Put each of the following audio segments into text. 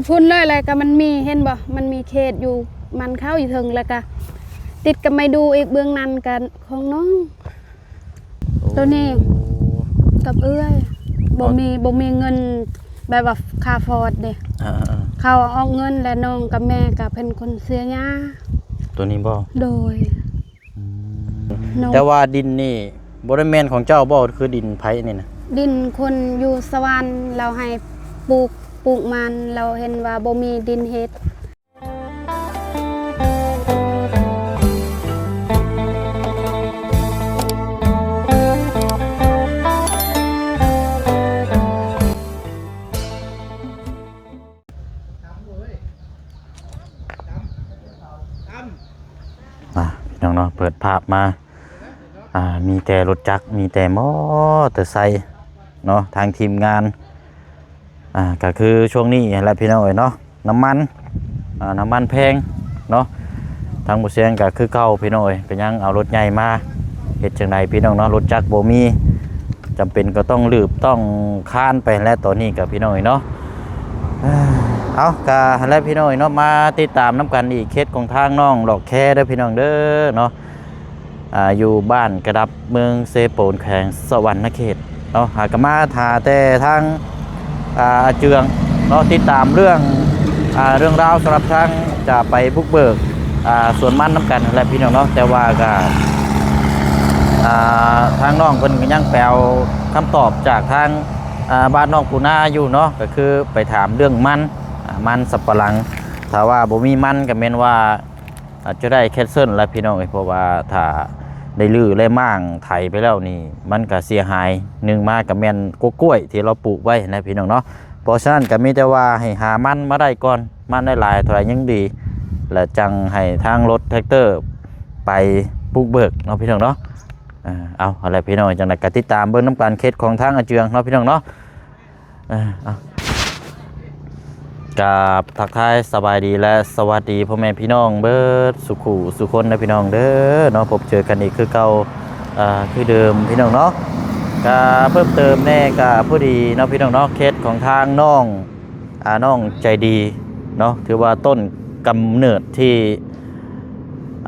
ພຸ້ນເລີຍ ແລ້ວກໍມັນມີ ເຫັນບໍ່ ມັນມີເຂດຢູ່ມັນເຂົ້າຢູ່ເທິງ ແລ້ວກໍຕິດກັບໄມ້ດູ່ອີກ ເບື້ອງນັ້ນກໍຂອງນ້ອງ ໂອ້ ໂຕນີ້ກັບເອື້ອຍ ບໍ່ມີ ບໍ່ມີເງິນແບບວ່າຄ່າຟອດເດ້ ອ່າໆໆ ເຂົາອອກເງິນ ແລະ ນ້ອງກັບແມ່ກໍເປັນຄົນເສຍຫຍ້າ ໂຕນີ້ບໍ່? ໂດຍ ອືມ ນ້ອງ ແຕ່ວ່າດິນນີ້ບໍ່ໄດ້ແມ່ນຂອງເຈົ້າບໍ່? ຄືດິນໃຜນີ້ນະ? ດິນຄົນຢູ່ສະຫວັນ ລາວໃຫ້ປູກ ປູກມັນ ລາວເຫັນວ່າບໍ່ມີດິນເຮັດ. ອ່າ ພີ່ນ້ອງເນາະ ເປີດພາບມາ ອ່າ ມີແຕ່ລົດຈັກ ມີແຕ່ມໍເຕີໄຊເນາະ ທາງທີມງານ ອ່າ ກໍຄືຊ່ວງນີ້ຫັ້ນແຫຼະ ພີ່ນ້ອງເອີຍເນາະ ນ້ຳມັນ ອ່າ ນ້ຳມັນແພງເນາະ ທາງບໍ່ແຊງກໍຄືເກົ່າ ພີ່ນ້ອງເອີຍ ກໍຍັງເອົາລົດໃຫຍ່ມາ ເຮັດຈັ່ງໃດ ພີ່ນ້ອງເນາະ ລົດຈັກບໍ່ມີ ຈຳເປັນກໍຕ້ອງລືບຕ້ອງຄານໄປແຫຼະ ຕອນນີ້ກໍ ພີ່ນ້ອງເອີຍເນາະ. ເອົາ ກໍຫັ້ນແຫຼະ ພີ່ນ້ອງເອີຍເນາະ ມາຕິດຕາມນຳກັນອີກ ເຂດຂອງທາງນ້ອງຫຼອກແຄເດີ ພີ່ນ້ອງເດີເນາະ ອ່າ ຢູ່ບ້ານກະດັບ ເມືອງເຊໂປນ ແຂວງສະຫວັນນະເຂດເນາະ ຫາກະມາຖ້າແຕ່ທາງ ອ່າ ອາເຈືອງເນາະ ຕິດຕາມເລື່ອງ ອ່າ ເລື່ອງລາວສຳລັບທາງຈະໄປບຸກເບີກ ອ່າ ສວນມັນນຳກັນແຫຼະ ພີ່ນ້ອງເນາະ ແຕ່ວ່າກະ ອ່າ ທາງນ້ອງເພິ່ນກໍຍັງໄປເອົາຄຳຕອບຈາກທາງ ອ່າ ບ້ານນ້ອງປູນາຢູ່ເນາະ ກໍຄືໄປຖາມເລື່ອງມັນ ອ່າ ມັນສຳປະຫຼັງ ຖ້າວ່າບໍ່ມີມັນກໍແມ່ນວ່າ ອາດຈະໄດ້ແຄນເຊິນແຫຼະ ພີ່ນ້ອງເອີຍ ເພາະວ່າຖ້າໄດ້ຮື້ໄດ້ມ້າງໄຖໄປແລ້ວນີ້ ມັນກະເສຍຫາຍ ໜຶ່ງມາກະແມ່ນກົກກ້ວຍທີ່ລາວປູກໄວ້ນະ ພີ່ນ້ອງເນາະ ເພາະສະນັ້ນກະມີແຕ່ວ່າໃຫ້ຫາມັນມາໄດ້ກ່ອນ ມັນໄດ້ຫຼາຍເທົ່າໃດຍິ່ງດີ ແລ້ວຈັ່ງໃຫ້ທາງລົດແທກເຕີໄປບຸກເບີກເນາະ ພີ່ນ້ອງເນາະ. ເອົາ ເອົາແຫຼະ ພີ່ນ້ອງ ຈັ່ງໃດກະຕິດຕາມເບິ່ງນຳກັນ ເຂດຂອງທາງອາເຈືອງເນາະ ພີ່ນ້ອງເນາະ. ເອີ ເອົາ ກາບທັກທາຍສະບາຍດີ ແລະ ສະຫວັດດີພໍ່ແມ່ພີ່ນ້ອງເບິດສູ່ຄູ່ສູ່ຄົນເດີ ພີ່ນ້ອງເດີເນາະ ພົບເຈີກັນອີກຄືເກົ່າ ເອີ ຄືເດີມ ພີ່ນ້ອງເນາະ. ກະເພີ່ມເຕີມແດ່ ກະພໍດີເນາະ ພີ່ນ້ອງເນາະ ເຂດຂອງທາງນ້ອງ ອາ ນ້ອງໃຈດີເນາະ ຖືວ່າຕົ້ນກຳເນີດທີ່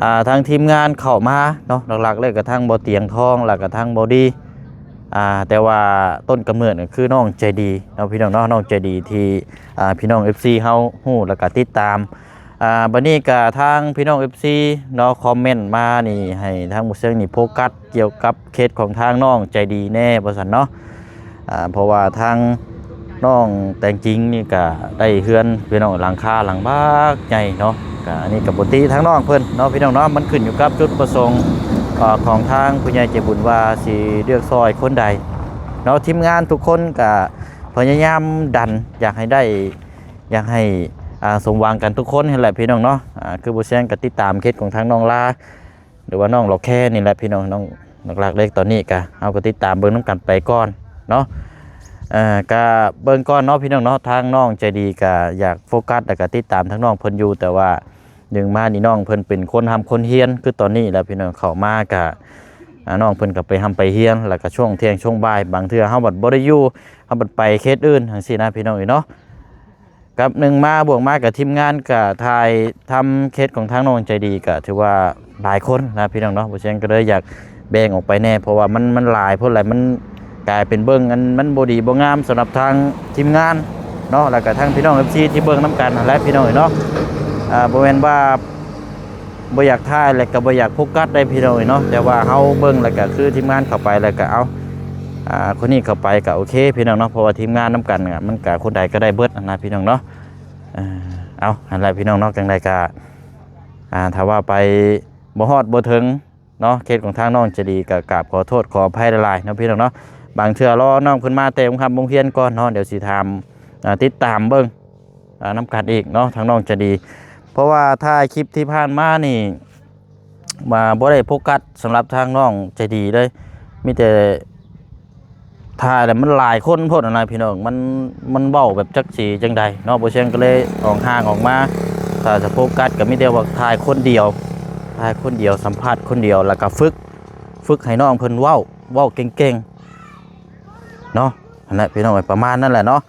ອາ ທາງທີມງານເຂົ້າມາເນາະ ຫຼັກໆເລີຍກະທາງບໍ່ຕຽງທອງ ແລ້ວກະທາງບໍ່ດີ ອາ ແຕ່ວ່າຕົ້ນກຳເນີດກໍຄືນ້ອງໃຈດີເນາະ ພີ່ນ້ອງເນາະ ນ້ອງໃຈດີທີ່ ອາ ພີ່ນ້ອງເອັຟຊີເຮົາຮູ້ ແລ້ວກໍຕິດຕາມ ອາ ບັດນີ້ກໍທາງພີ່ນ້ອງເອັຟຊີເນາະ ຄອມເມັນມານີ້ ໃຫ້ທາງໝູ່ເຊິ່ງນີ້ໂຟກັສກ່ຽວກັບເຄສຂອງທາງນ້ອງໃຈດີແດ່ ວ່າຊັ້ນເນາະ ອາ ເພາະວ່າທາງນ້ອງແຕງຈິງນີ້ກໍໄດ້ເຮືອນ ພີ່ນ້ອງ ຫຼັງຄາຫຼັງບັກໃຫຍ່ເນາະ. ກະອັນນີ້ກໍບໍ່ຕິທາງນ້ອງເພິ່ນເນາະ ພີ່ນ້ອງເນາະ ມັນຂຶ້ນຢູ່ກັບຈຸດປະສົງ ເອີ ຂອງທາງຜູ້ໃຫຍ່ໃຈບຸນວ່າຊິເລືອກຊ່ອຍຄົນໃດເນາະ. ທີມງານທຸກຄົນກະພະຍາຍາມດັນ ຢາກໃຫ້ໄດ້ ຢາກໃຫ້ ອາ ສົມຫວັງກັນທຸກຄົນຫັ້ນແຫຼະ ພີ່ນ້ອງເນາະ. ອາ ຄືບໍ່ແຊງກໍຕິດຕາມເຄສຂອງທາງນ້ອງລາ ຫຼືວ່ານ້ອງຫຼອກແຄນີ້ແຫຼະ ພີ່ນ້ອງ ນ້ອງ ຫຼັກໆເລີຍຕອນນີ້ກະ ເຮົາກໍຕິດຕາມເບິ່ງນຳກັນໄປກ່ອນເນາະ. ເອີ ກະເບິ່ງກ່ອນເນາະ ພີ່ນ້ອງເນາະ ທາງນ້ອງໃຈດີກະຢາກໂຟກັສ ແລ້ວກະຕິດຕາມທາງນ້ອງເພິ່ນຢູ່ ແຕ່ວ່າ ໜຶ່ງມານີ້ນ້ອງເພິ່ນເປັນຄົນຮ່ຳຄົນຮຽນ ຄືຕອນນີ້ແຫຼະ ພີ່ນ້ອງ ເຂົ້າມາກະ ອາ ນ້ອງເພິ່ນກໍໄປຮ່ຳໄປຮຽນ ແລ້ວກະຊ່ວງທ່ຽງຊ່ວງບ່າຍ ບາງເທື່ອເຮົາບັດບໍ່ໄດ້ຢູ່ ເຮົາບັດໄປເຂດອື່ນ ຈັ່ງຊີ້ນະ ພີ່ນ້ອງເອີຍເນາະ. ກັບໜຶ່ງມາບວກມາກັບທີມງານກະຖ່າຍທຳເຂດຂອງທາງນ້ອງໃຈດີ ກະຖືວ່າຫຼາຍຄົນນະ ພີ່ນ້ອງເນາະ. ບໍ່ແຊງກໍເລີຍຢາກແບ່ງອອກໄປແດ່ ເພາະວ່າມັນ ມັນຫຼາຍໂພດ ແລ້ວມັນກາຍເປັນເບິ່ງອັນມັນບໍ່ດີບໍ່ງາມສຳລັບທາງທີມງານເນາະ ແລ້ວກະທາງພີ່ນ້ອງເອັຟຊີທີ່ເບິ່ງນຳກັນຫັ້ນແຫຼະ ພີ່ນ້ອງເອີຍເນາະ. ອາ ບໍ່ແມ່ນວ່າ ບໍ່ຢາກຖ່າຍ ແລ້ວກໍບໍ່ຢາກໂຟກັສໄດ້ ພີ່ນ້ອງເອີຍເນາະ. ແຕ່ວ່າເຮົາເບິ່ງ ແລ້ວກໍຄືທີມງານເຂົ້າໄປ ແລ້ວກໍເອົາ ອາ ຄົນນີ້ເຂົ້າໄປກໍໂອເຄ ພີ່ນ້ອງເນາະ ເພາະວ່າທີມງານນຳກັນ ມັນກໍຄົນໃດກໍໄດ້ເບິດຫັ້ນນະ ພີ່ນ້ອງເນາະ. ເອົາ ຫັ້ນແຫຼະ ພີ່ນ້ອງເນາະ ຈັ່ງໃດກໍ ອາ ຖ້າວ່າໄປບໍ່ຮອດບໍ່ເຖິງເນາະ ເຂດຂອງທາງນ້ອງໃຈດີ ກໍກາບຂໍໂທດຂໍອະໄພຫຼາຍໆເນາະ ພີ່ນ້ອງເນາະ. ບາງເທື່ອລໍນ້ອງເພິ່ນມາແຕ່ໂຮງຮ່ຳໂຮງຮຽນກ່ອນເນາະ ດຽວຊິຖາມ ອາ ຕິດຕາມເບິ່ງ ອ່າ ນຳກັນອີກເນາະ ທາງນ້ອງໃຈດີ ເພາະວ່າຖ່າຍຄລິບທີ່ຜ່ານມານີ້ ວ່າບໍ່ໄດ້ໂຟກັສສຳລັບທາງນ້ອງໃຈດີເລີຍ ມີແຕ່ຖ່າຍແລ້ວມັນຫຼາຍຄົນໂພດນະ ພີ່ນ້ອງ ມັນ ມັນເວົ້າແບບຈັກຊິຈັ່ງໃດເນາະ. ບໍ່ແຊງກໍເລີຍອອກຫ່າງອອກມາ ຖ້າຈະໂຟກັສກໍມີແຕ່ວ່າຖ່າຍຄົນດຽວ ຖ່າຍຄົນດຽວ ສຳພາດຄົນດຽວ ແລ້ວກໍຝຶກ ຝຶກໃຫ້ນ້ອງເພິ່ນເວົ້າ ເວົ້າເກັ່ງໆເນາະ. ຫັ້ນແຫຼະ ພີ່ນ້ອງເອີຍ ປະມານນັ້ນແຫຼະເນາະ.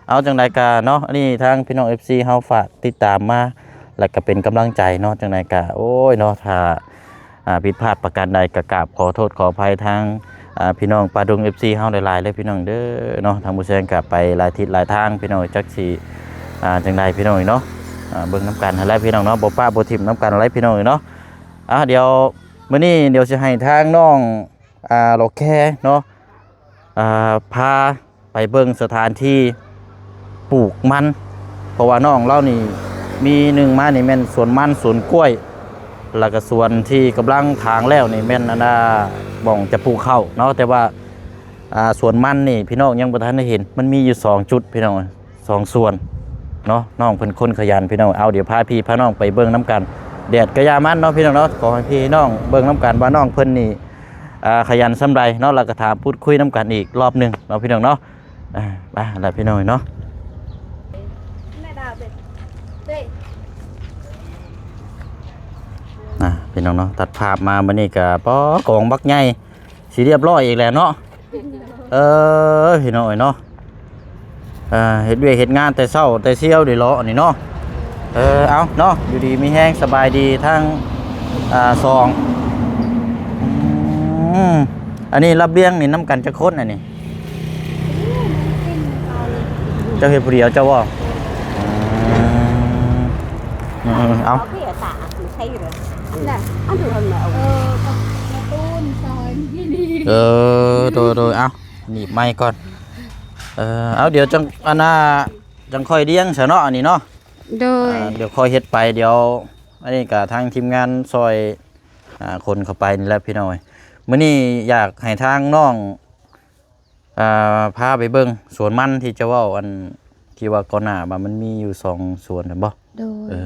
ເອົາ ຈັ່ງໃດກະເນາະ ອັນນີ້ທາງພີ່ນ້ອງເອັຟຊີເຮົາຝາກຕິດຕາມມາ ແລ້ວກະເປັນກຳລັງໃຈເນາະ ຈັ່ງໃດກະ ໂອ້ຍເນາະ ຖ້າ ອ່າ ຜິດພາດປະການໃດກະກາບຂໍໂທດຂໍອະໄພທາງ ອ່າ ພີ່ນ້ອງປ່າດົງເອັຟຊີເຮົາຫຼາຍໆເດີພີ່ນ້ອງເດີເນາະ. ທາງບໍ່ແຊງກະໄປຫຼາຍທິດຫຼາຍທາງພີ່ນ້ອງ ຈັກຊິ ອ່າ ຈັ່ງໃດພີ່ນ້ອງເນາະ ອ່າ ເບິ່ງນຳກັນຫັ້ນແຫຼະພີ່ນ້ອງເນາະ ບໍ່ປະບໍ່ຖິ້ມນຳກັນແຫຼະພີ່ນ້ອງເນາະ. ອ່າ ດຽວ ມື້ນີ້ດຽວຊິໃຫ້ທາງນ້ອງ ອ່າ ຫຼໍ່ແຄເນາະ ອ່າ ພາໄປເບິ່ງສະຖານທີ່ປູກມັນ ເພາະວ່ານ້ອງລາວນີ້ມີໜຶ່ງມານີ້ແມ່ນສວນມັນ ສວນກ້ວຍ ແລ້ວກະສວນທີ່ກຳລັງຖາງແລ້ວນີ້ແມ່ນອັນນ່າ ໝ່ອງຈະປູກເຂົ້າເນາະ ແຕ່ວ່າ ອ່າ ສວນມັນນີ້ພີ່ນ້ອງຍັງບໍ່ທັນໄດ້ເຫັນ ມັນມີຢູ່ສອງຈຸດພີ່ນ້ອງ ສອງສ່ວນເນາະ. ນ້ອງເພິ່ນຄົນຂະຫຍັນພີ່ນ້ອງ. ເອົາ ດຽວພາພີ່ພານ້ອງໄປເບິ່ງນຳກັນ ແດດກະຢ່າມັນເນາະພີ່ນ້ອງເນາະ. ຂໍໃຫ້ພີ່ນ້ອງເບິ່ງນຳກັນວ່ານ້ອງເພິ່ນນີ້ ອ່າ ຂະຫຍັນສ່ຳໃດເນາະ ແລ້ວກະຖາມພູດຄຸຍນຳກັນອີກລອບໜຶ່ງເນາະພີ່ນ້ອງເນາະ. ອ່າ ໄປລະພີ່ນ້ອງເນາະ ອ່າ ພີ່ນ້ອງເນາະ ຕັດພາບມາມື້ນີ້ກະ ປໍ ກອງບັກໃຫຍ່ ຊິລຽບຮ້ອຍອີກແລ້ວເນາະ. ເອີ ພີ່ນ້ອງເອີຍເນາະ ເອີ ເຮັດວຽກເຮັດງານແຕ່ເຊົ້າແຕ່ຊຽວເດເລາະນີ້ເນາະ. ເອີ ເອົາເນາະ ຢູ່ດີມີແຮງ ສະບາຍດີທັງ ອ່າ ສອງ. ອືມ ອັນນີ້ລະບຽງນີ້ນຳກັນຈັກຄົນອັນນີ້? ເຈົ້າເຮັດຜູ້ດຽວເຈົ້າບໍ່? ອືມ ເອີ ເອົາ ເອີ ກະກະຕູນຊອຍນີ້ ເອີ ໂດຍໆ ເອົາ ໜີບໄມ້ກ່ອນ. ເອີ ເອົາ ດຽວຈັ່ງ ອັນນ່າ ຈັ່ງຄ່ອຍລຽງຊະເນາະ ອັນນີ້ເນາະ. ໂດຍ ອ່າ ດຽວຄ່ອຍເຮັດໄປ ດຽວ ອັນນີ້ກະທາງທີມງານຊ່ອຍ ອ່າ ຂົນເຂົ້າໄປນີ້ແຫຼະພີ່ນ້ອງເອີຍ. ມື້ນີ້ຢາກໃຫ້ທາງນ້ອງ ອ່າ ພາໄປເບິ່ງສວນມັນທີ່ເຈົ້າເວົ້າ ອັນທີ່ວ່າກ່ອນໜ້າວ່າມັນມີຢູ່ສອງສວນຫັ້ນບໍ່? ໂດຍ ເອີ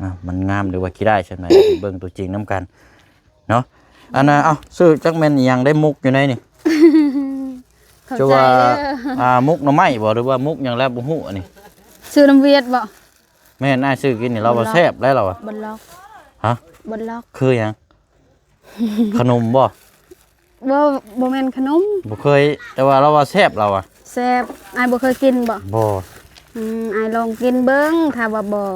ອ່າ ມັນງາມຫຼືວ່າຂີ້ຮ້າຍສ່ຳໃດ ໄປເບິ່ງຕົວຈິງນຳກັນເນາະ. ອັນນ່າ ເອົ້າ ຊື່ຈັກແມ່ນອີ່ຫຍັງໄດ້ ໝົກຢູ່ໃນນີ້? ເຈົ້າວ່າ ອ່າ ໝົກໜໍ່ໄມ້ບໍ່ ຫຼືວ່າໝົກຫຍັງແລ້ວບໍ່ຮູ້ອັນນີ້? ຊື່ນ້ຳວຽດບໍ່? ແມ່ນ ອ້າຍຊື້ກິນນີ້ ລາວວ່າແຊບໄດ໋ ລາວວ່າ ບົດລັອກ. ຮະ? ບົດລັອກ ຄືຫຍັງ? ຂະໜົມບໍ່? ບໍ່ ບໍ່ແມ່ນຂະໜົມ ບໍ່ເຄີຍ ແຕ່ວ່າລາວວ່າແຊບ ລາວວ່າແຊບ. ອ້າຍບໍ່ເຄີຍກິນບໍ່? ບໍ່. ອືມ ອ້າຍລອງກິນເບິ່ງ ຖ້າວ່າບໍ່.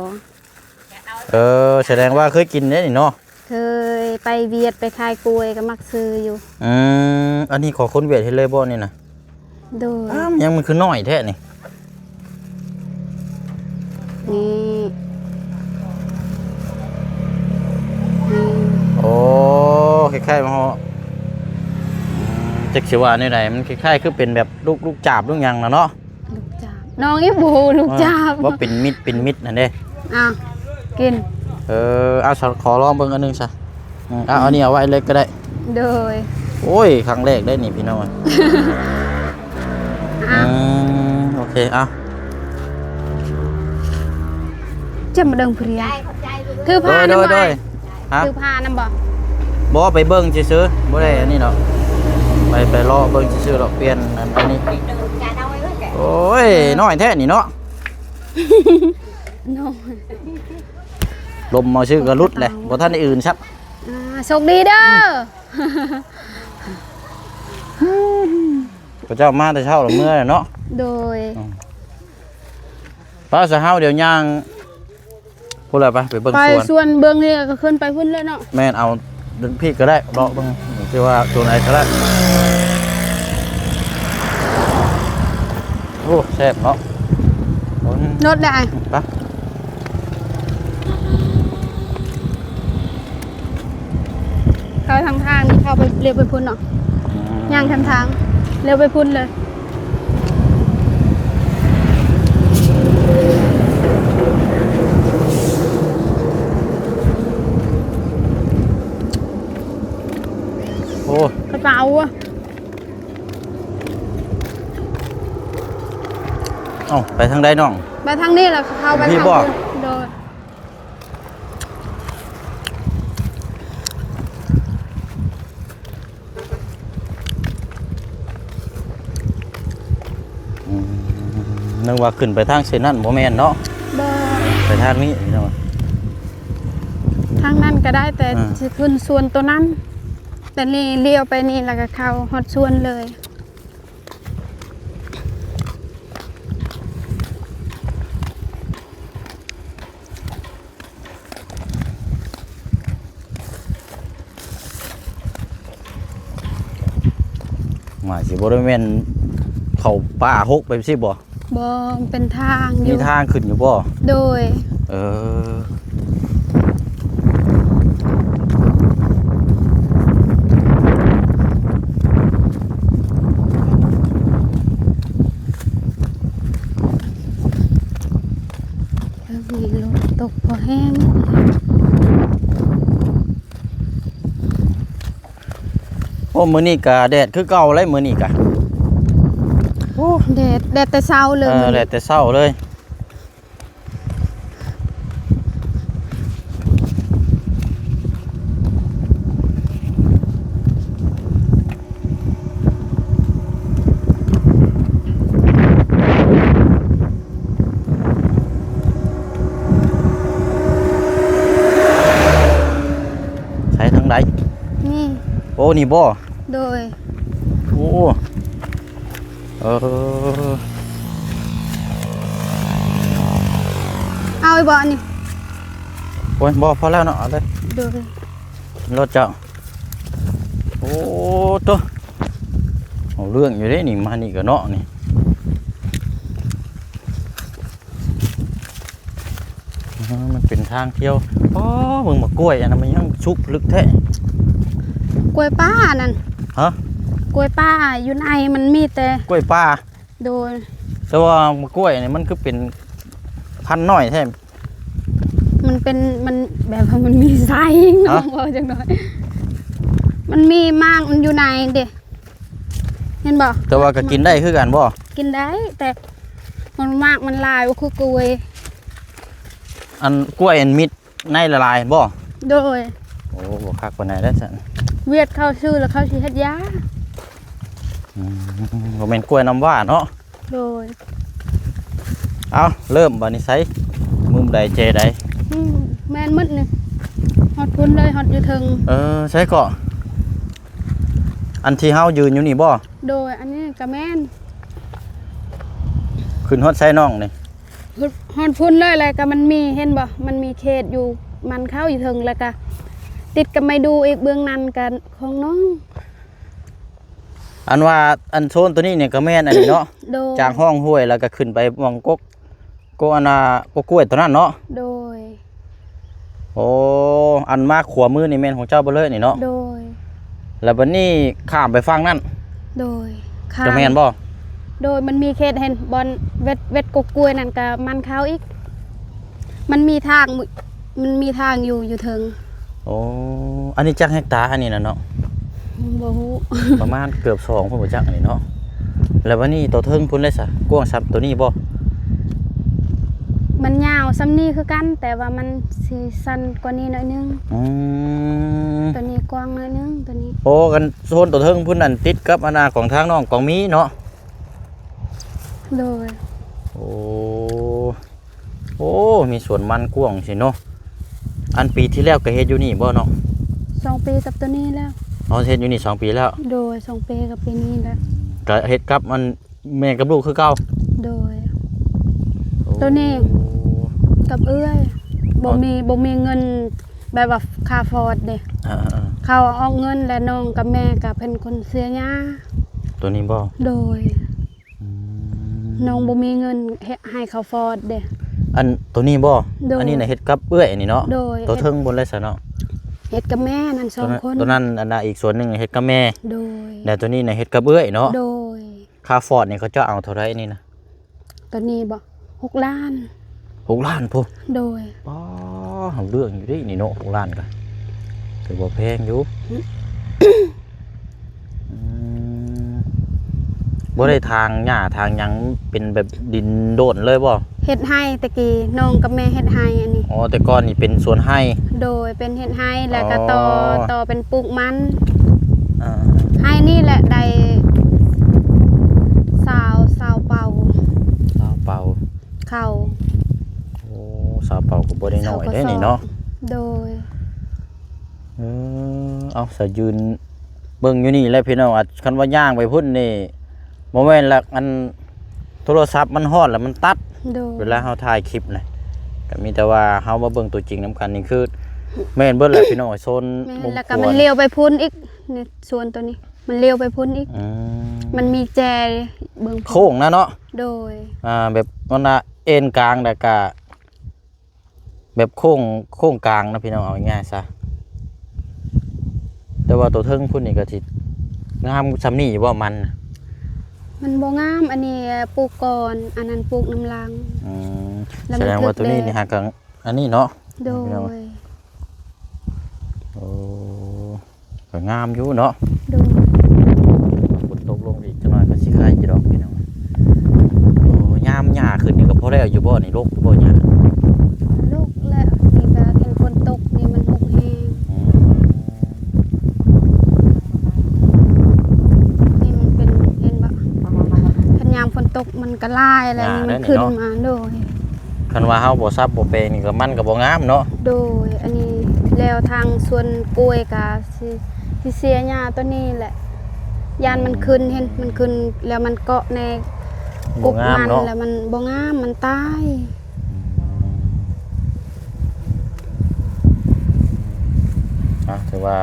ເອີ ສະແດງວ່າເຄີຍກິນເດ້ນີ້ເນາະ. ເຄີຍ ໄປຫວຽດໄປຂາຍກ້ວຍກະມັກຊື້ຢູ່. ອືມ ອັນນີ້ຂອງຄົນຫວຽດເຮັດເລີຍບໍ່ນີ້ນະ? ໂດຍ ອ້າວ ຍັງມັນຄືນ້ອຍແທ້ນີ້ ນີ້ ນີ້ ໂອ້ ຄ້າຍໆ ມັນ ອືມ ຈັກຊິວ່າແນວໃດ ມັນຄ້າຍໆ ຄືເປັນແບບລູກ ລູກຈາບລູກຫຍັງນະເນາະ. ລູກຈາບ ນ້ອງອີກບໍ່ຮູ້ລູກຈາບ ເອີ ວ່າເປັນມິດ ເປັນມິດຫັ້ນເດ້. ອ້າວ ກິນ ເອີ ເອົາ ຂໍລອງເບິ່ງອັນໜຶ່ງຊະ. ອືມ ເອົາ ອັນນີ້ເອົາໄວ້ເລີຍກະໄດ້. ໂດຍ ໂອ້ຍ ຄັ້ງແລກໄດ໋ນີ້ພີ່ນ້ອງ. ອືມ ໂອເຄ ເອົາ ຈະມາເບິ່ງຜູ້ດຽວ ຖືພານຳບໍ່? ໂດຍ ໂດຍ ໂດຍ ຮະ ຖືພານຳບໍ່? ບໍ່ ໄປເບິ່ງຊື່ໆ ບໍ່ໄດ້ອັນນີ້ດອກ ໄປ ໄປເລາະເບິ່ງຊື່ໆດອກ ປ່ຽນອັນ ອັນນີ້. ໂອ້ຍ ນ້ອຍແທ້ນີ້ເນາະ ນ້ອຍ ລົມມາຊື່ກະຫຼຸດແຫຼະ ບໍ່ທັນໄດ້ອື່ນຊ້ຳ. ອ່າ ໂຊກດີເດີ. ເຂົາເຈົ້າມາແຕ່ເຊົ້າລະເມືອແລ້ວເນາະ. ໂດຍ ອືມ ໄປຊະ ເຮົາດຽວຍ່າງພຸ້ນລະ ໄປ ໄປເບິ່ງ ໄປສວນ ສວນເບິ່ງນີ້ກະຂຶ້ນໄປພຸ້ນເລີຍເນາະ. ແມ່ນ ເອົາ ພີ້ກະໄດ້ ເລາະເບິ່ງ ຊິວ່າຕົວໃດກະໄດ້. ໂອ້ ແຊບເນາະ ລົດໄດ້ ໄປ. ເຂົ້າທາງທາງນີ້ ເຂົ້າໄປ ລ້ຽວໄປພຸ້ນເນາະ. ອືມ ຍ່າງທາງທາງ ລ້ຽວໄປພຸ້ນເລີຍ. ໂອ້ ກະເປົາອະ. ເອົ້າ ໄປທາງໃດນ້ອງ? ໄປທາງນີ້ລະ ເຂົ້າໄປ ພີ້ບໍ່? ໂດຍ. ອືມ ນຶກວ່າຂຶ້ນໄປທາງເສັ້ນນັ້ນ ບໍ່ແມ່ນເນາະ. ບໍ່ ໄປທາງນີ້ພີ່ນ້ອງ ທາງນັ້ນກະໄດ້ ແຕ່ ອ່າ ຊິຂຶ້ນສວນໂຕນັ້ນ ແຕ່ນີ້ລ້ຽວໄປນີ້ລະກະເຂົ້າຮອດສວນເລີຍ. ໝາຍຊິບໍ່ໄດ້ແມ່ນເຂົ້າປ່າຮົກໄປຊີ້ບໍ່? ບໍ່ ມັນເປັນທາງຢູ່ ມີທາງຂຶ້ນຢູ່ບໍ່? ໂດຍ ເອີ ເອີ ມີລົດຕົກພໍແຮງ. ໂອ້ ມື້ນີ້ກະແດດຄືເກົ່າເລີຍ ມື້ນີ້ກະ ໂອ້ ແດດ ແດດແຕ່ເຊົ້າເລີຍ ເອີ ມື້ນີ້ ແດດແຕ່ເຊົ້າເລີຍ. ໃສທາງໃດ? ນີ້ ໂອ້ ນີ້ບໍ່? ໂດຍ ໂອ້ ເອີ ເອົາອີກບໍ່ອັນນີ້? ໂອ້ຍ ບໍ່ ພໍແລ້ວເນາະ ເອົາເລີຍ ໂດຍ ລົດເຈົ້າ. ໂອ້ ໂຕ ເອົາເລື່ອງຢູ່ເດ້ນີ້ ມານີ້ກະເນາະນີ້ ເອີ ມັນເປັນທາງທ່ຽວ. ອໍ ເບິ່ງໝາກກ້ວຍອັນນັ້ນ ມັນຍັງສຸກລຶກແທ້ ກ້ວຍປ່າອັນນັ້ນ ຮະ? ກ້ວຍປ່າ ຢູ່ໃນມັນມີແຕ່ ກ້ວຍປ່າ ໂດຍ ແຕ່ວ່າໝາກກ້ວຍນີ້ມັນຄືເປັນພັນນ້ອຍແທ້? ມັນເປັນ ມັນແບບວ່າມັນມີໄຊ ຮະ? ເວົ້າຈັ່ງໃດ ມັນມີໝາກມັນຢູ່ໃນເດ້ ເຫັນບໍ່? ແຕ່ວ່າກໍກິນໄດ້ຄືກັນບໍ່? ກິນໄດ້ ແຕ່ມັນໝາກມັນຫຼາຍ ບໍ່ຄືກ້ວຍ ອັນກ້ວຍອັນມິດ ໃນລະລາຍບໍ່? ໂດຍ ໂອ້ ບໍ່ຄັກປານໃດເດ້ຊັ້ນ ຫວຽດເຂົາຊື້ແລ້ວເຂົາຊິເຮັດຢາ. ອືມ ບໍ່ແມ່ນກ້ວຍນ້ຳຫວ້າເນາະ? ໂດຍ ເອົາ ເລີ່ມບາດນີ້ ໃສມຸມໃດແຈໃດ? ອືມ ແມ່ນໝົດນີ້ ຮອດພຸ້ນເລີຍ ຮອດຢູ່ເທິງ. ເອີ ໃສເກາະ ອັນທີ່ເຮົາຢືນຢູ່ນີ້ບໍ່? ໂດຍ ອັນນີ້ກະແມ່ນ ຂຶ້ນຮອດໃສນ້ອງນີ້? ຮອດພຸ້ນເລີຍ ແລ້ວກະມັນມີ ເຫັນບໍ່ ມັນມີເຂດຢູ່ມັນເຂົ້າຢູ່ເທິງ ແລ້ວກະຕິດກັບໄມ້ດູ່ອີກ ເບື້ອງນັ້ນກະຂອງນ້ອງ. ອັນວ່າ ອັນໂຊນໂຕນີ້ນີ້ກະແມ່ນອັນນີ້ເນາະ? ໂດຍ ຈາກຮ່ອງຫ້ວຍ ແລ້ວກະຂຶ້ນໄປໝ່ອງກົກ ກົກອັນນ່າ ກົກກ້ວຍໂຕນັ້ນເນາະ? ໂດຍ ໂອ້ ອັນມາຂວາມືນີ້ແມ່ນຂອງເຈົ້າເບິດເລີຍນີ້ເນາະ? ໂດຍ ແລ້ວບັດນີ້ຂ້າມໄປຝັ່ງນັ້ນ? ໂດຍ ຂ້າມ ກະແມ່ນບໍ່? ໂດຍ ມັນມີເຂດ ເຫັນບ່ອນເວັດ ເວັດກົກກ້ວຍນັ້ນກະມັນເຂົ້າອີກ ມັນມີທາງ ມັນມີທາງຢູ່ ຢູ່ເທິງ. ໂອ້ ອັນນີ້ຈັກເຮັກຕາອັນນີ້ນະເນາະ? ບໍ່ຮູ້ ປະມານເກືອບສອງພຸ້ນບໍ່ຈັກອັນນີ້ເນາະ. ແລ້ວບັດນີ້ໂຕເທິງພຸ້ນເດ້ຊະ ກວ້າງສ່ຳໂຕນີ້ບໍ່? ມັນຍາວສ່ຳນີ້ຄືກັນ ແຕ່ວ່າມັນຊິສັ້ນກວ່ານີ້ໜ້ອຍໜຶ່ງ. ອືມ ໂຕນີ້ກວ້າງໜ້ອຍໜຶ່ງ ໂຕນີ້. ໂອ້ ກັນໂຊນໂຕເທິງພຸ້ນນັ້ນ ຕິດກັບອັນນ່າຂອງທາງນ້ອງກອງມີເນາະ? ໂດຍ ໂອ້ ໂອ້ ມີສວນມັນກວ້າງຊີ້ເນາະ. ອັນປີທີ່ແລ້ວກະເຮັດຢູ່ນີ້ບໍ່ເນາະ? ສອງປີກັບໂຕນີ້ແລ້ວ. ອໍ ເຮັດຢູ່ນີ້ສອງປີແລ້ວ. ໂດຍ ສອງປີກັບປີນີ້ແຫຼະ. ກະເຮັດກັບອັນແມ່ກັບລູກຄືເກົ່າ? ໂດຍ ໂອ້ ໂຕນີ້ກັບເອື້ອຍ ບໍ່ມີ ບໍ່ມີເງິນ ແບບວ່າຄ່າຟອດເດ້. ເອີໆໆ ເຂົາອອກເງິນ ແລະ ນ້ອງກັບແມ່ກະເປັນຄົນເສຍຫຍ້າ. ໂຕນີ້ບໍ່? ໂດຍ ອືມ ນ້ອງບໍ່ມີເງິນເຮັດໃຫ້ເຂົາຟອດເດ້. ອັນໂຕນີ້ບໍ່? ໂດຍ ອັນນີ້ນະເຮັດກັບເອື້ອຍນີ້ເນາະ? ໂດຍ ໂຕເທິງພຸ້ນແຫຼະຊະເນາະ? ເຮັດກັບແມ່ນັ້ນສອງຄົນ. ໂຕນັ້ນ ອັນນະ ອີກສ່ວນໜຶ່ງເຮັດກັບແມ່. ໂດຍ ແລ້ວໂຕນີ້ນະເຮັດກັບເອື້ອຍເນາະ? ໂດຍ ຄ່າຟອດນີ້ເຂົາເຈົ້າເອົາເທົ່າໃດນີ້ນະ? ໂຕນີ້ບໍ່? ຫົກລ້ານ. ຫົກລ້ານພຸ້ນ? ໂດຍ ປ້າ ເອົາເລື່ອງຢູ່ເດ້ນີ້ເນາະ ຫົກລ້ານກະຖືວ່າແພງຢູ່. ອືມ ບໍ່ໄດ້ຖາງຫຍ້າຖາງຫຍັງ ເປັນແບບດິນໂດນເລີຍບໍ່? ເຮັດໄຮ່ ແຕ່ກີ້ນ້ອງກັບແມ່ເຮັດໄຮ່ອັນນີ້. ອໍ ແຕ່ກ່ອນນີ້ເປັນສວນໄຮ່. ໂດຍ ເປັນເຮັດໄຮ່ ແລ້ວກະຕໍ່ ອໍ ຕໍ່ເປັນປູກມັນ. ອ່າ ໄຮ່ນີ້ແຫຼະໄດ້ຊາວ ຊາວເປົາ. ຊາວເປົາ ເຂົ້າ. ໂອ້ ຊາວເປົາກະບໍ່ໄດ້ໜ້ອຍເດ້ນີ້ເນາະ. ໂດຍ ເອີ ເອົາ ສາຍຢືນເບິ່ງຢູ່ນີ້ແຫຼະພີ່ນ້ອງ. ອາດ ຄັນວ່າຍ່າງໄປພຸ້ນນີ້ ບໍ່ແມ່ນລະ ອັນໂທລະສັບມັນຮ້ອນລະມັນຕັດ. ໂດຍ ເວລາເຮົາຖ່າຍຄລິບນະ ກະມີແຕ່ວ່າເຮົາມາເບິ່ງຕົວຈິງນຳກັນນີ້ ຄືແມ່ນເບິດແຫຼະພີ່ນ້ອງ. ໂຊນ ແມ່ນ ມຸມ ແລ້ວກະ ຂວາ ມັນລ້ຽວໄປພຸ້ນອີກ ນີ້ ສວນໂຕນີ້. ມັນລ້ຽວໄປພຸ້ນອີກ. ອືມ ມັນມີແຈເບິ່ງພຸ້ນ ໂຄ້ງນະເນາະ. ໂດຍ ອ່າ ແບບມັນນະເອັນກາງ ແລ້ວກະແບບໂຄ້ງ ໂຄ້ງກາງນະພີ່ນ້ອງ ເອົາງ່າຍໆຊະ. ແຕ່ວ່າໂຕເທິງພຸ້ນນີ້ກໍຊິງາມສ່ຳນີ້ຢູ່ບໍ່ມັນ? ມັນບໍ່ງາມ ອັນນີ້ປູກກ່ອນ ອັນນັ້ນປູກນຳຫຼັງ. ອືມ ແລ້ວມັນ ສະແດງວ່າໂຕນີ້ນີ້ຫາກ ອັນນີ້ເນາະ. ໂດຍ ໂອ້ ກໍງາມຢູ່ເນາະ. ໂດຍ ຝົນຕົກລົງອີກຈັກໜ້ອຍກໍຊິໄຄຢູ່ດອກພີ່ນ້ອງ. ໂອ້ ຍາມຫຍ້າຂຶ້ນນີ້ກໍພໍແລ້ວຢູ່ບໍ່ນີ້? ລົກຢູ່ບໍ່ຫຍ້າ? ລົກແລ້ວ ນີ້ກໍເຫັນຝົນຕົກນີ້ມັນຮົກແຮງ. ອືມ ນີ້ມັນເປັນ ເຫັນບໍ່ ຄັນຍາມຝົນຕົກມັນກໍຫຼາຍແລ້ວ ຫຍ້າ ນີ້ມັນຂຶ້ນມາ. ໂດຍ ຄັນວ່າເຮົາບໍ່ສັບບໍ່ແປງນີ້ກໍ ມັນກໍບໍ່ງາມເນາະ. ໂດຍ ອັນນີ້ແລ້ວທາງສວນກ້ວຍກໍຊິ ຊິເສຍຫຍ້າຕົວນີ້ແຫຼະ ຢ້ານມັນຂຶ້ນ ເຫັນມັນຂຶ້ນແລ້ວມັນເກາະໃນກົກມັນ ບໍ່ງາມເນາະ ແລ້ວມັນບໍ່ງາມ ມັນຕາຍ. ອືມ ອ່ະ ຖືວ່າ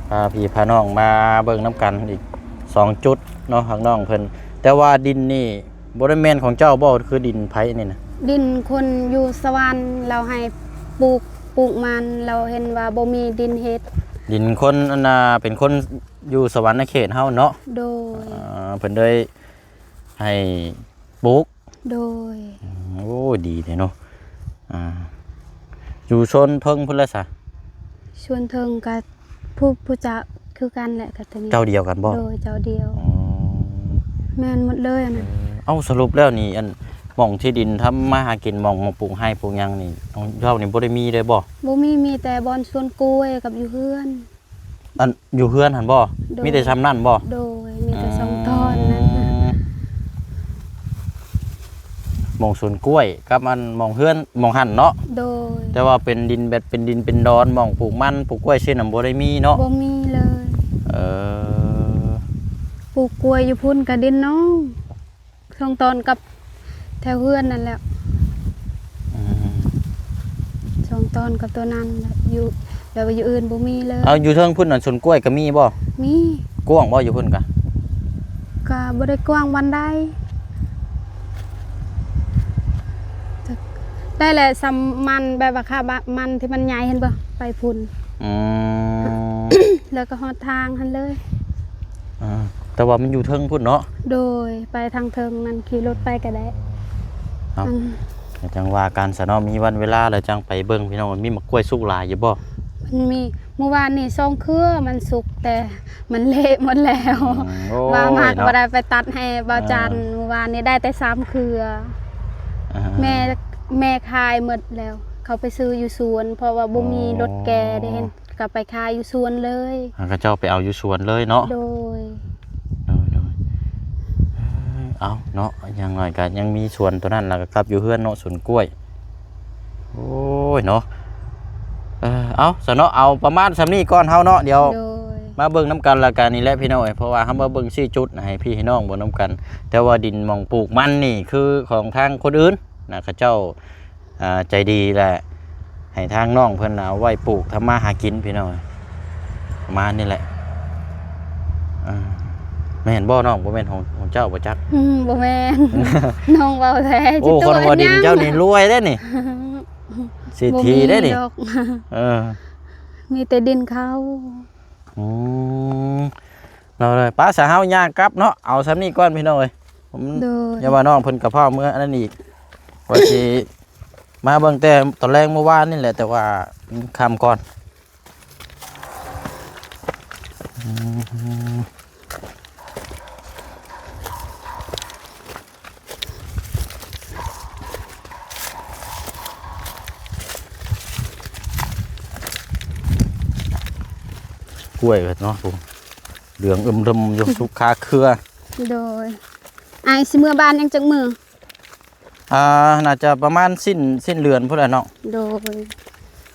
ພາພີ່ພານ້ອງມາເບິ່ງນຳກັນອີກສອງຈຸດເນາະ ທາງນ້ອງເພິ່ນ. ແຕ່ວ່າດິນນີ້ ບໍ່ໄດ້ແມ່ນຂອງເຈົ້າບໍ່? ຄືດິນໃຜນີ້ນະ? ດິນຄົນຢູ່ສະຫວັນ ລາວໃຫ້ປູກ ປູກມັນ ລາວເຫັນວ່າບໍ່ມີດິນເຮັດ. ດິນຄົນ ອັນນ່າ ເປັນຄົນຢູ່ສະຫວັນນະເຂດເຮົາເນາະ. ໂດຍ ອ່າ ເພິ່ນເລີຍໃຫ້ປູກ. ໂດຍ ອືມ ໂອ້ ດີແທ້ເນາະ. ອ່າ ຢູ່ໂຊນເທິງພຸ້ນແຫຼະຊະ? ໂຊນເທິງກະ ຜູ້ ຜູ້ເຈົ້າຄືກັນແຫຼະ ກັບໂຕນີ້. ເຈົ້າດຽວກັນບໍ່? ໂດຍ ເຈົ້າດຽວ. ອໍ ແມ່ນໝົດເລີຍອັນນັ້ນ. ເອີ ເອົ້າ ສະຫຼຸບແລ້ວນີ້ ອັນ ໝ່ອງທີ່ດິນທຳມາຫາກິນ ໝ່ອງ ໝ່ອງປູກໄຮ່ປູກຫຍັງນີ້ ຂອງເຈົ້ານີ້ບໍ່ໄດ້ມີເລີຍບໍ່? ບໍ່ມີ ມີແຕ່ບ່ອນສວນກ້ວຍກັບຢູ່ເຮືອນ. ອັນ ຢູ່ເຮືອນຫັ້ນບໍ່? ໂດຍ ມີແຕ່ຊ່ຳນັ້ນບໍ່? ໂດຍ ມີແຕ່ ອືມ ຊ່ອງຕອນນັ້ນ. ໝ່ອງສວນກ້ວຍກັບອັນໝ່ອງເຮືອນ ໝ່ອງຫັ້ນເນາະ. ໂດຍ ແຕ່ວ່າເປັນດິນແບບເປັນດິນເປັນດອນ ໝ່ອງປູກມັນປູກກ້ວຍຊີ້ນະ ບໍ່ໄດ້ມີເນາະ? ບໍ່ມີເລີຍ. ເອີ ປູກກ້ວຍຢູ່ພຸ້ນກະດິນນ້ອງ ຊ່ອງຕອນກັບແຖວເຮືອນນັ້ນແຫຼະ. ອືມ ຊ່ອງຕອນກັບຕົວນັ້ນແຫຼະ ຢູ່ ແບບວ່າຢູ່ອື່ນບໍ່ມີເລີຍ. ເອົາ ຢູ່ເທິງພຸ້ນນັ້ນ ສວນກ້ວຍກໍມີບໍ່? ມີ. ກວ້າງບໍ່ຢູ່ພຸ້ນກະ? ກະບໍ່ໄດ້ກວ້າງປານໃດ ໄດ້ແຫຼະ ສ່ຳມັນ ແບບວ່າຄ່າ ມັນທີ່ມັນໃຫຍ່ ເຫັນບໍ່? ໄປພຸ້ນ. ອືມ ແລ້ວກໍຮອດທາງຫັ້ນເລີຍ. ອ່າ ແຕ່ວ່າມັນຢູ່ເທິງພຸ້ນເນາະ? ໂດຍ ໄປທາງເທິງນັ້ນ ຂີ່ລົດໄປກໍໄດ້. ເອົາ ອືມ ຈັ່ງວ່າກັນຊະເນາະ ມີວັນເວລາແລ້ວຈັ່ງໄປເບິ່ງພີ່ນ້ອງ. ມັນມີໝາກກ້ວຍສຸກຫຼາຍຢູ່ບໍ່? ມັນມີ ມື້ວານນີ້ສອງເຄືອມັນສຸກ ແຕ່ມັນເລະໝົດແລ້ວ. ອືມ ໂອ້ຍ ວ່າມາກໍ ເນາະ ບໍ່ໄດ້ໄປຕັດໃຫ້ບ່າວຈັນ. ອ່າ ມື້ວານນີ້ໄດ້ແຕ່ສາມເຄືອ. ອ່າ ແມ່ ແມ່ຂາຍໝົດແລ້ວ ເຂົາໄປຊື້ຢູ່ສວນ ເພາະວ່າບໍ່ມີ ອໍ ລົດແກ່ເດ້ ເຫັນ ກໍໄປຂາຍຢູ່ສວນເລີຍ. ຫາ ເຂົາເຈົ້າໄປເອົາຢູ່ສວນເລີຍເນາະ? ໂດຍ ໂດຍ ໂດຍ. ເອີ ເອົາເນາະ ຢ່າງໜ້ອຍກໍຍັງມີສວນຕົວນັ້ນ ແລ້ວກໍກັບຢູ່ເຮືອນເນາະ ສວນກ້ວຍ. ໂອ້ຍເນາະ ເອີ ເອົາຊະເນາະ ເອົາປະມານສ່ຳນີ້ກ່ອນເຮົາເນາະ. ດຽວ ໂດຍ ມາເບິ່ງນຳກັນລະກັນນີ້ແຫຼະພີ່ນ້ອງເອີຍ ເພາະວ່າເຮົາມາເບິ່ງຊີ້ຈຸດໃຫ້ພີ່ໃຫ້ນ້ອງເບິ່ງນຳກັນ. ແຕ່ວ່າດິນໝ່ອງປູກມັນນີ້ຄືຂອງທາງຄົນອື່ນນະ ເຂົາເຈົ້າ ອ່າ ໃຈດີແຫຼະ ໃຫ້ທາງນ້ອງເພິ່ນເອົາໄວ້ປູກທຳມາຫາກິນພີ່ນ້ອງ ປະມານນີ້ແຫຼະ. ອ່າ ແມ່ນບໍ່ນ້ອງ? ບໍ່ແມ່ນຂອງ ຂອງເຈົ້າບໍ່ຈັກ? ອືມ ບໍ່ແມ່ນ ນ້ອງເວົ້າແທ້. ໂອ້ ຄັນວ່າດິນເຈົ້ານີ້ລວຍເດ້ນີ້ ເສດຖີເດ້ນີ້. ບໍ່ມີດອກ ເອີ ມີແຕ່ດິນເຂົາ. ອືມ ເນາະ ໄປຊະ ເຮົາຍ່າງກັບເນາະ. ເອົາສ່ຳນີ້ກ່ອນພີ່ນ້ອງເອີຍ. ໂດຍ ຢ່າວ່ານ້ອງເພິ່ນກະພ້ອມເມືອອັນນັ້ນອີກ ວ່າຊິມາເບິ່ງແຕ່ຕອນແລງມື້ວານນີ້ແຫຼະ ແຕ່ວ່າມັນຄ່ຳກ່ອນ. ອືມ ກ້ວຍເນາະ ເຫຼືອງອຶມເລິມຢູ່ ສຸກຄາເຄືອ. ໂດຍ ອ້າຍຊິເມືອບ້ານຍັງຈັກມື້? ອ່າ ໜ້າຈະປະມານສິ້ນ ສິ້ນເດືອນພຸ້ນແຫຼະເນາະ. ໂດຍ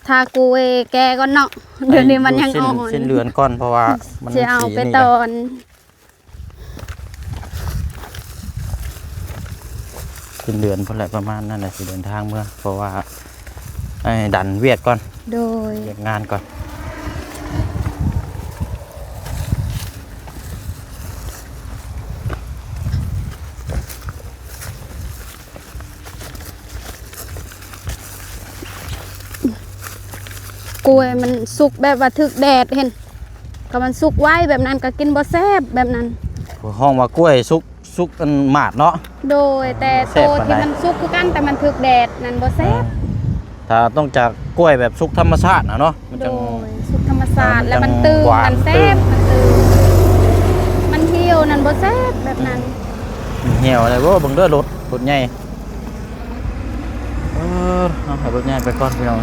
ຖ້າກ້ວຍແກ່ກ່ອນເນາະ ດຽວນີ້ມັນຍັງອ່ອນ. ສິ້ນເດືອນກ່ອນ ເພາະວ່າມັນຊິເອົາໄປຕອນ ສິ້ນເດືອນພຸ້ນແຫຼະ ປະມານນັ້ນແຫຼະ ຊິເດີນທາງເມືອ ເພາະວ່າໃຫ້ດັນວຽກກ່ອນ. ໂດຍ ວຽກງານກ່ອນ. ກ້ວຍມັນສຸກແບບວ່າຖືກແດດ ເຫັນ ກໍມັນສຸກໄວແບບນັ້ນກໍກິນບໍ່ແຊບແບບນັ້ນ. ເຂົາຮ້ອງວ່າກ້ວຍສຸກ ສຸກອັນໝາດເນາະ. ໂດຍ ແຕ່ ແຊ ໂຕ ບປານໃດ ທີ່ມັນສຸກຄືກັນ ແຕ່ມັນຖືກແດດນັ້ນບໍ່ແຊບ. ເອີ ຖ້າຕ້ອງຈາກກ້ວຍແບບສຸກທຳມະຊາດນະເນາະ ມັນຈັ່ງ ໂດຍ ສຸກທຳມະຊາດ ອ່າ ແລ້ວມັນຕຶງ ມັນແຊບ ມັນຕຶງ ມັນຫ່ຽວນັ້ນບໍ່ແຊບແບບນັ້ນ. ມັນຫ່ຽວໄດ້ບໍ່? ເບິ່ງເດີ ລົດ ລົດໃຫຍ່. ເອີ ເອົາໃຫ້ລົດໃຫຍ່ໄປກ່ອນພີ່ນ້ອງ.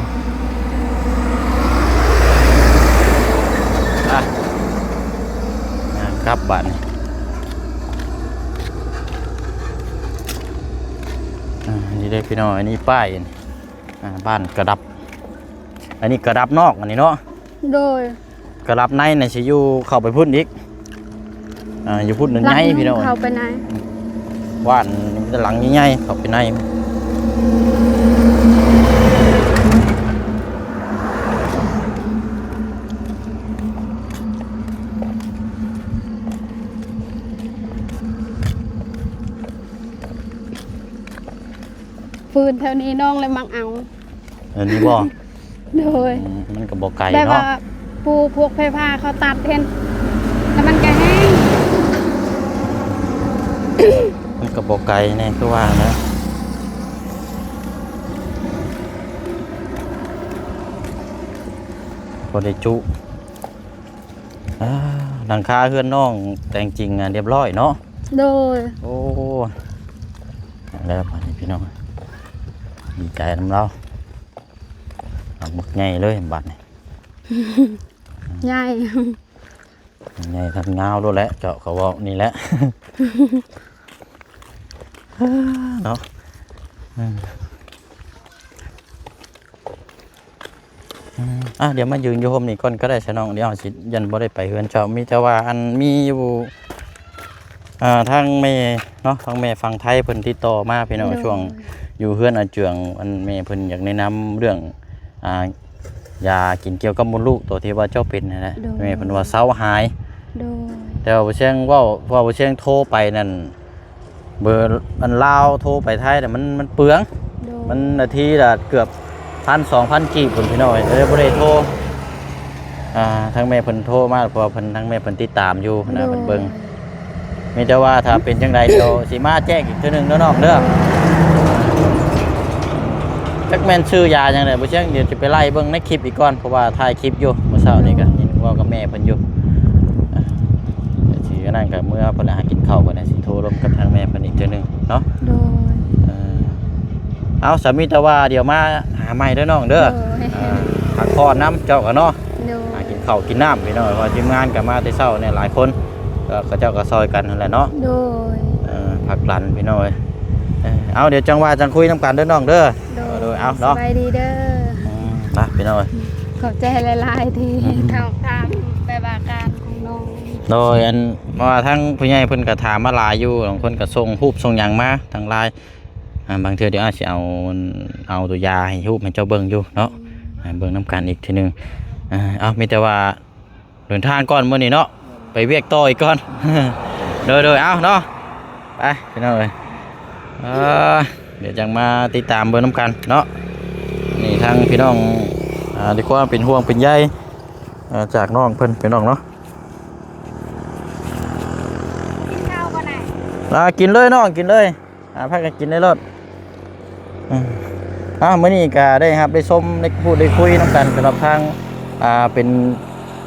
ອ່ະ ຍ່າງກັບບາດນີ້. ອ່າ ນີ້ເດ້ພີ່ນ້ອງ ອັນນີ້ປ້າຍ ອ່າ ບ້ານກະດັບ ອັນນີ້ກະດັບນອກ ອັນນີ້ເນາະ. ໂດຍ ກະດັບໃນນີ້ຊິຢູ່ເຂົ້າໄປພຸ້ນອີກ. ອ່າ ຢູ່ພຸ້ນນັ້ນໃຫຍ່ພີ່ນ້ອງ ເຂົ້າໄປໃນ ບ້ານມີແຕ່ຫຼັງໃຫຍ່ໆ ເຂົ້າໄປໃນ. ຟືນແຖວນີ້ນ້ອງເລີຍມັກເອົາ. ອັນນີ້ບໍ່? ໂດຍ ອືມ ມັນກໍບໍ່ໄກ ແບບວ່າເນາະ ປູພວກໄຟຟ້າເຂົາຕັດເຫັນ ແລ້ວມັນກໍແຫ້ງ. ມັນກໍບໍ່ໄກແນ່ ຄືວ່ານະ ພໍໄດ້ຈຸ. ອ່າ ຫຼັງຄາເຮືອນນ້ອງແຕ່ງຈິງ ອ່າ ຮຽບຮ້ອຍເນາະ. ໂດຍ ໂອ້ ແລ້ວບາດນີ້ພີ່ນ້ອງ ດີໃຈນຳລາວ ເອົາບັກໃຫຍ່ເລີຍບາດນີ້. ໃຫຍ່ ໃຫຍ່ທັງຍາວໂລດແຫຼະ ເຈາະເຂົາເວົ້ານີ້ແຫຼະ ເນາະ. ອືມ ອືມ ອ່ະ ດຽວມາຢືນຢູ່ຮົ່ມນີ້ກ່ອນກໍໄດ້ຊະນ້ອງ ດຽວເຮົາຊິ ຢ້ານບໍ່ໄດ້ໄປເຮືອນເຈົ້າ. ມີແຕ່ວ່າ ອັນ ມີຢູ່ ອ່າ ທາງແມ່ເນາະ ທາງແມ່ຝັ່ງໄທເພິ່ນຕິດຕໍ່ມາພີ່ນ້ອງ ໂດຍ ຊ່ວງຢູ່ເຮືອນອາເຈືອງ ອັນ ແມ່ເພິ່ນຢາກແນະນຳເລື່ອງ ອ່າ ຢາກິນກ່ຽວກັບມົດລູກ ຕົວທີ່ວ່າເຈົ້າເປັນຫັ້ນແຫຼະ. ໂດຍ ແມ່ເພິ່ນວ່າເຊົາຫາຍ. ໂດຍ ແຕ່ວ່າບໍ່ຊຽງເວົ້າ ເພາະວ່າບໍ່ຊຽງໂທໄປນັ້ນ ເບີອັນລາວໂທໄປໄທນະ ມັນ ມັນເປືອງ. ໂດຍ ມັນນາທີລະເກືອບພັນ ສອງພັນກີບພຸ້ນພີ່ນ້ອງເອີຍ ເລີຍບໍ່ໄດ້ໂທ. ອ່າ ທາງແມ່ເພິ່ນໂທມາ ເພາະວ່າເພິ່ນ ທາງແມ່ເພິ່ນຕິດຕາມຢູ່ນະ ໂດຍ ເພິ່ນເບິ່ງ. ມີແຕ່ວ່າຖ້າເປັນຈັ່ງໃດ ດຽວຊິມາແຈ້ງອີກເທື່ອໜຶ່ງເດີນ້ອງເດີ. ຈັກແມ່ນຊື່ຢາຫຍັງແຫຼະ ບໍ່ຊຽງ ດຽວຈະໄປໄລ່ເບິ່ງໃນຄລິບອີກກ່ອນ ເພາະວ່າຖ່າຍຄລິບຢູ່ ມື້ເຊົ້ານີ້ກໍເຫັນເວົ້າກັບແມ່ເພິ່ນຢູ່. ອ່າ ຊິອັນນັ້ນກໍເມືອພຸ້ນລະ ຫາກິນເຂົ້າກ່ອນ ຊິໂທລົມກັບທາງແມ່ເພິ່ນອີກເທື່ອໜຶ່ງເນາະ. ໂດຍ ເອີ ເອົາ ສາມີແຕ່ວ່າດຽວມາຫາໃໝ່ເດີນ້ອງເດີ. ໂດຍ ອ່າ ພັກຜ່ອນນຳເຈົ້າກໍເນາະ. ໂດຍ ຫາກິນເຂົ້າກິນນ້ຳພີ່ນ້ອງ ເພາະວ່າທີມງານກໍມາແຕ່ເຊົ້ານີ້ຫຼາຍຄົນ ກໍເຂົາເຈົ້າກໍຊ່ອຍກັນຫັ້ນແຫຼະເນາະ. ໂດຍ ເອີ ພັກຫຼັນພີ່ນ້ອງເອີຍ. ເອີ ເອົາ ດຽວຈັ່ງວ່າຈັ່ງຄຸຍນຳກັນເດີນ້ອງເດີ. ໂດຍ ໂດຍ ເອົາເນາະ ສະບາຍດີເດີ. ອືມ ໄປພີ່ນ້ອງເອີຍ ຂອບໃຈຫຼາຍໆທີ່ ອືມ ຖາມ ຖາມແບບວ່າການຂອງນ້ອງ. ໂດຍ ອັນ ເພາະວ່າທາງຜູ້ໃຫຍ່ເພິ່ນກໍຖາມມາຫຼາຍຢູ່ ບາງຄົນກໍສົ່ງຮູບສົ່ງຫຍັງມາທາງ LINE. ອ່າ ບາງເທື່ອດຽວອາດຊິເອົາ ເອົາຕົວຢາໃຫ້ຮູບໃຫ້ເຈົ້າເບິ່ງຢູ່ເນາະ. ອືມ ອ່າ ເບິ່ງນຳກັນອີກເທື່ອໜຶ່ງ. ອ່າ ເອົາ ມີແຕ່ວ່າເດີນທາງກ່ອນມື້ນີ້ເນາະ ໄປວຽກຕໍ່ອີກກ່ອນ. ໂດຍ ໂດຍ ເອົາເນາະ ໄປພີ່ນ້ອງເອີຍ. ເອີ ດຽວຈັ່ງມາຕິດຕາມເບິ່ງນຳກັນເນາະ. ນີ້ທາງພີ່ນ້ອງ ອ່າ ດ້ວຍຄວາມເປັນຫ່ວງເປັນໃຍ ອ່າ ຈາກນ້ອງເພິ່ນພີ່ນ້ອງເນາະ. ກິນເຂົ້າບໍ່ນະ? ອ່າ ກິນເລີຍນ້ອງ ກິນເລີຍ. ອ່າ ພາກັນກິນໄດ້ໂລດ. ອືມ ອ່າ ມື້ນີ້ກໍໄດ້ຮັບໄດ້ຊົມ ໄດ້ພູດໄດ້ຄຸຍນຳກັນ ສຳລັບທາງ ອ່າ ເປັນ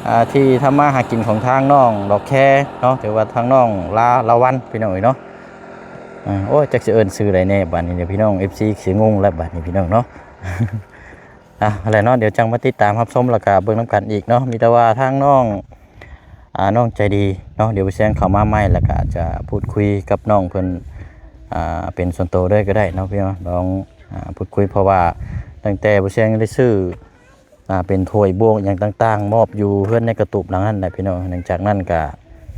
ອ່າ ທີ່ທຳມາຫາກິນຂອງທາງນ້ອງດອກແຄເນາະ ຫຼືວ່າທາງນ້ອງລາ ລາວັນ ພີ່ນ້ອງເອີຍເນາະ. ອ່າ ໂອ້ຍ ຈັກຊິເອີ້ນຊື່ໃດແດ່ບາດນີ້ ພີ່ນ້ອງ ເອັຟຊີ ຊິງົງແລ້ວບາດນີ້ ພີ່ນ້ອງເນາະ. ອ່ະ ຫັ້ນແຫຼະເນາະ ດຽວຈັ່ງມາຕິດຕາມຮັບຊົມ ແລ້ວກະເບິ່ງນຳກັນອີກເນາະ. ມີແຕ່ວ່າທາງນ້ອງ ອ່າ ນ້ອງໃຈດີເນາະ ດຽວບໍ່ແຊງເຂົ້າມາໃໝ່ ແລ້ວກະອາດຈະພູດຄຸຍກັບນ້ອງເພິ່ນ ອ່າ ເປັນສ່ວນໂຕເລີຍກໍໄດ້ເນາະ ພີ່ນ້ອງ. ລອງ ອ່າ ພູດຄຸຍ ເພາະວ່າຕັ້ງແຕ່ບໍ່ແຊງໄດ້ຊື້ ອ່າ ເປັນຖ້ວຍບວງຫຍັງຕ່າງໆ ມອບຢູ່ເຮືອນໃນກະຕູບຫຼັງນັ້ນແຫຼະ ພີ່ນ້ອງ. ຫຼັງຈາກນັ້ນກະ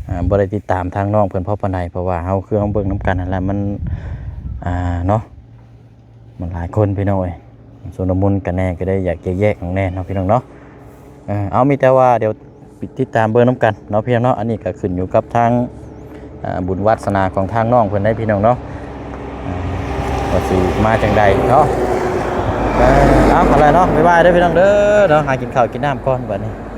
ອ່າ ບໍ່ໄດ້ຕິດຕາມທາງນ້ອງເພິ່ນພໍປານໃດ ເພາະວ່າເຮົາ ຄືເຮົາເບິ່ງນຳກັນຫັ້ນແຫຼະ ມັນ ອ່າ ເນາະ ມັນຫຼາຍຄົນພີ່ນ້ອງເອີຍ ຊຸນລະມຸນກັນແດ່ ກໍໄດ້ຢາກແຍກໆອອກແດ່ເນາະ ພີ່ນ້ອງເນາະ. ເອີ ເອົາ ມີແຕ່ວ່າດຽວຕິດຕາມເບິ່ງນຳກັນເນາະ ພີ່ນ້ອງເນາະ. ອັນນີ້ກໍຂຶ້ນຢູ່ກັບທາງ ອ່າ ບຸນວາດສະໜາຂອງທາງນ້ອງເພິ່ນໄດ໋ ພີ່ນ້ອງເນາະ ວ່າຊິມາຈັ່ງໃດເນາະ. ເອົາ ເອົາລະເນາະ ບາຍບາຍເດີພີ່ນ້ອງເດີເນາະ ຫາກິນເຂົ້າກິນນ້ຳກ່ອນບັດນີ້.